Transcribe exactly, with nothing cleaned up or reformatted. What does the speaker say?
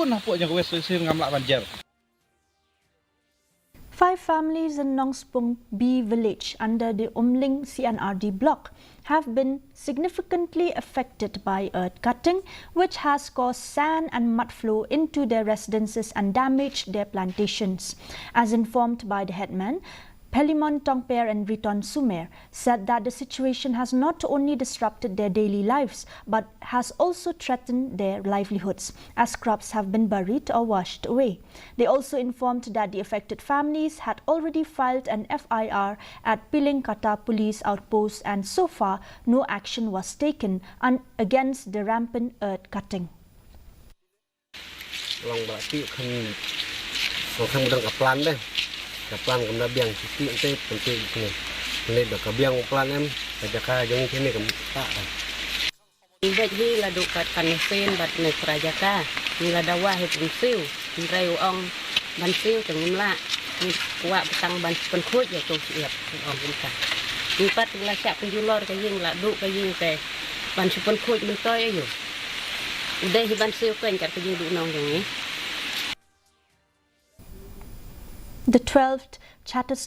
Pun hapoh jong ka West West Hill ngam lah ban jer. Five families in Nongspung B village under the Umling C and R D block have been significantly affected by earth cutting, which has caused sand and mud flow into their residences and damaged their plantations. As informed by the headman, Pelimon Tongper and Riton Sumer said that the situation has not only disrupted their daily lives but has also threatened their livelihoods, as crops have been buried or washed away. They also informed that the affected families had already filed an F I R at Pilingkata Police Outpost, and so far no action was taken un- against the rampant earth cutting. Long ba ti khan, long khan dang ka plan deh. Ka plan kam da biang ti ente penting ni. Ni ba ka biang plan em, ka jaka jong ti ni kam ta. Ni bad hi la duk kat kan sen bad ni pra jaka. Ni la dawa hi pun siu. Ni rai u ong ban siu teng ngim lah. Ni kuak petang ban pen khuid ya tu siap u ong benta. Ni pat la siap penjulor ka ying la duk ka ying te ban siap pen khuid mentoi ayu. Udah hi ban siu ken kat ka ying duk nong jong ni. The twelfth Chatus-